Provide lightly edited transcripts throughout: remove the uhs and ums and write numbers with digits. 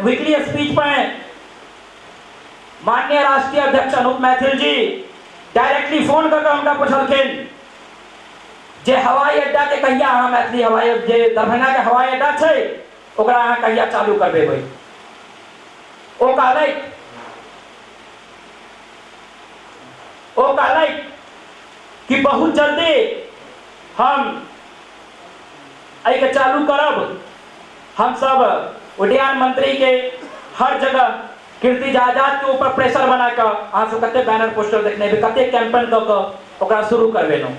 Weekly speech में माननीय राष्ट्रीय अध्यक्ष अनूप मैथिल जी डायरेक्टली फोन कऽ कऽ हुनका पुछलखिन जे हवाई अड्डा के कहिया अहाँ मैथिली हवाई जे दरभंगा के हवाई अड्डा छै ओकरा अहाँ कहिया चालू करबेबै। ओ कहलथि ओ कहलथि कि बहुत जल्दी हम एहिके चालू करब। हमसब उड्डयन मंत्री के हर जगह कीर्ति आजाद के ऊपर प्रेशर बना कऽ अहाँ सब कते बैनर पोस्टर देखने हेबै, कते कैंपेन कऽ कऽ ओकरा शुरू करबेलहुँ।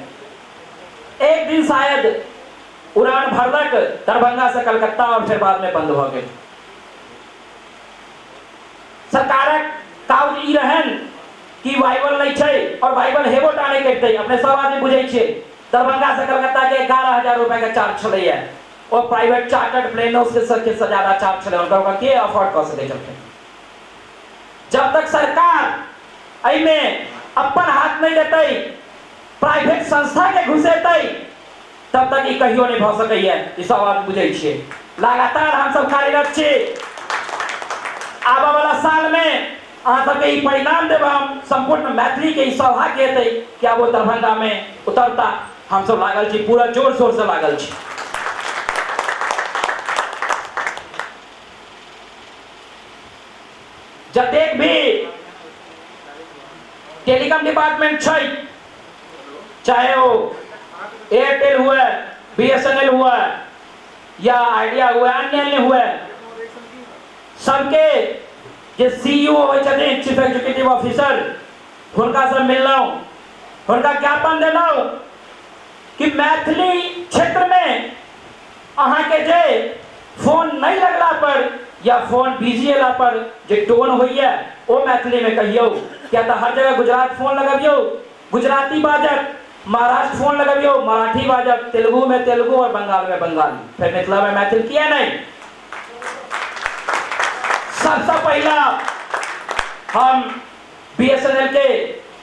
एक दिन शायद उड़ान भरलक दरभंगा से कलकत्ता और फेर बाद में बंद भऽ गेल। सरकारक काज ई रहनि कि वाइबल नहि छै और वाइबल हेबो टा नहि करितै। अपने सब आदमी बुझै छियै दरभंगा से कलकत्ता के 11,000 रुपया के चार्ज छलैया। ओ प्राइवेट चार्टर्ड प्लेनो से सबके से ज्यादा चार्ज छलै हुनकर, ओकरा के अफोर्ड कऽ सकै छलखिन। जब तक सरकार एहिमे अपन हाथ नहि देतै, प्राइवेट संस्था के घुसेतै, तब तक ई कहियो नहि भऽ सकैया। ई सब आदमी बुझै छियै। लगातार हमसब कार्यरत छी। आबऽ वाला साल में अहाँ सबके ई परिणाम देब हम। संपूर्ण मैथिली के ई सौभाग्य हेतै कि आब ओ दरभंगा में उतरता। हमसब लागल छी, पूरा जोर शोर से लागल छी। जतेक भी टेलीकॉम डिपार्टमेंट छै, चाहे वो एयरटेल हुए, बीएसएनएल हुए या आइडिया हुए, अन्य अन्य हुए, सबके जे सीईओ होइ छथिन, चीफ एग्जीक्यूटिव ऑफिसर, हुनका से मिललहुँ, हुनका ज्ञापन देलहुँ कि मैथिली क्षेत्र में अहाँके जे फोन नहीं लगला पर या फोन बिजी एला पर जे टोन होइए ओ मैथिली में कहियौ। किया तऽ हर जगह गुजरात फोन लगबियौ गुजराती बाजत, महाराष्ट्र फोन लगबियौ मराठी बाजत, तेलुगु में तेलुगु और बंगाल में बंगाली, फिर मिथिला में मैथिल किया नहीं। सबसे पहला हम बीएसएनएल के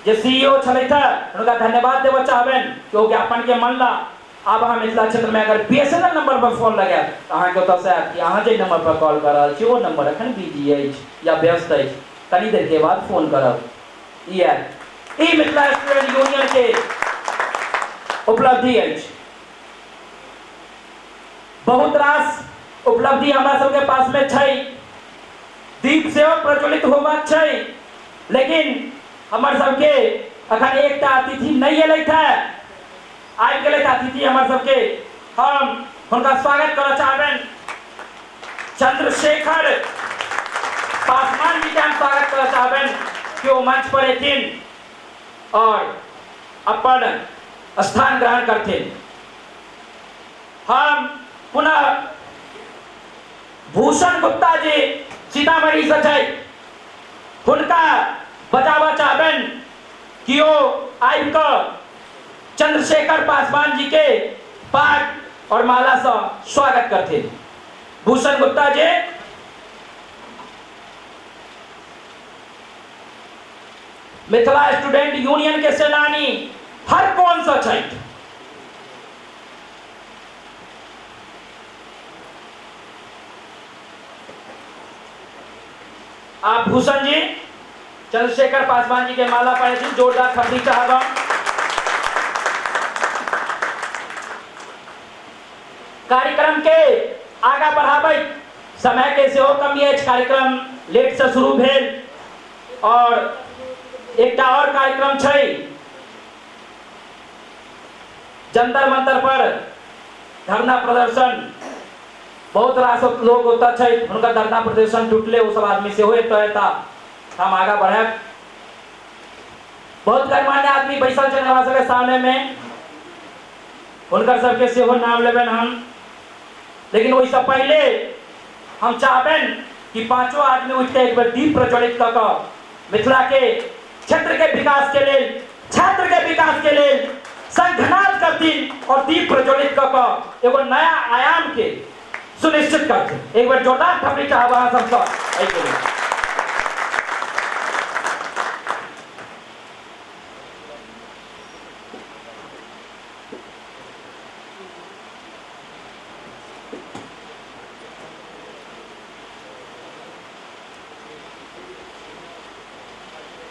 जे सीईओ छलथि हुनका धन्यवाद देबऽ चाहबनि कि ओ ज्ञापन के मानला। आब अहाँ मिथिला क्षेत्र में अगर बीएसएनएल नंबर पर फोन लगायब तऽ अहाँके ओतऽसँ आयत कि अहाँ जाहि नंबर पर कॉल कऽ रहल छी ओ नंबर एखन बिजी अछि या व्यस्त अछि, कनी देर के बाद फोन करब। ई आयत। ई मिथिला स्टूडेंट यूनियन के उपलब्धि अछि। बहुत रास उपलब्धि हमरा सबके पास में छै। दीप सेहो प्रज्वलित होबाक छै, लेकिन हमर सबके अखन एकटा अतिथि नहि एलथि है। आबि गेलथि अतिथि हमर सबके, हम हुनका स्वागत करऽ चाहबनि। चंद्रशेखर पासवान जी के हम स्वागत करऽ चाहबनि कि ओ मंच पर एथिन और अपन स्थान ग्रहण करथिन। हम पुनः भूषण गुप्ता जी सीतामढ़ी से छथि, हुनका बजाबऽ चाहबनि कि ओ आबि कऽ चंद्रशेखर पासवान जी के पाग और माला से स्वागत करथिन। भूषण गुप्ता जी। मिथिला स्टूडेंट यूनियन के सेनानी हर कोन से छथि। आप भूषण जी चंद्रशेखर पासवान जी के माला पड़े जोरदार थपड़ी चाहब। कार्यक्रम के आगा बढ़ाबै समय के सेहो कमी अछि, कार्यक्रम लेट से शुरू भेल और एकटा और कार्यक्रम छै जंतर मंतर पर धरना प्रदर्शन। बहुत रास लोग ओतऽ छै, हुनकर धरना प्रदर्शन टूटले, ओ सब आदमी सेहो एतऽ एता। हम आगा बढ़ायब। बहुत गणमान्य आदमी बैसल छनि हमरा सबके सामने में, हुनकर सबके सेहो नाम लेबनि हम, लेकिन ओहिसँ पहिले हम चाहबनि कि पांचों आदमी उठि कऽ एक बेर दीप प्रज्वलित कऽ कऽ मिथिला के क्षेत्र के विकास के लेल, छात्र के विकास के लेल शंखनाद करथिन और दीप प्रज्वलित कऽ कऽ एगो नया आयाम के सुनिश्चित करथिन। एक बेर जोरदार थपड़ी चाहब अहाँ सबसँ एहिके लेल।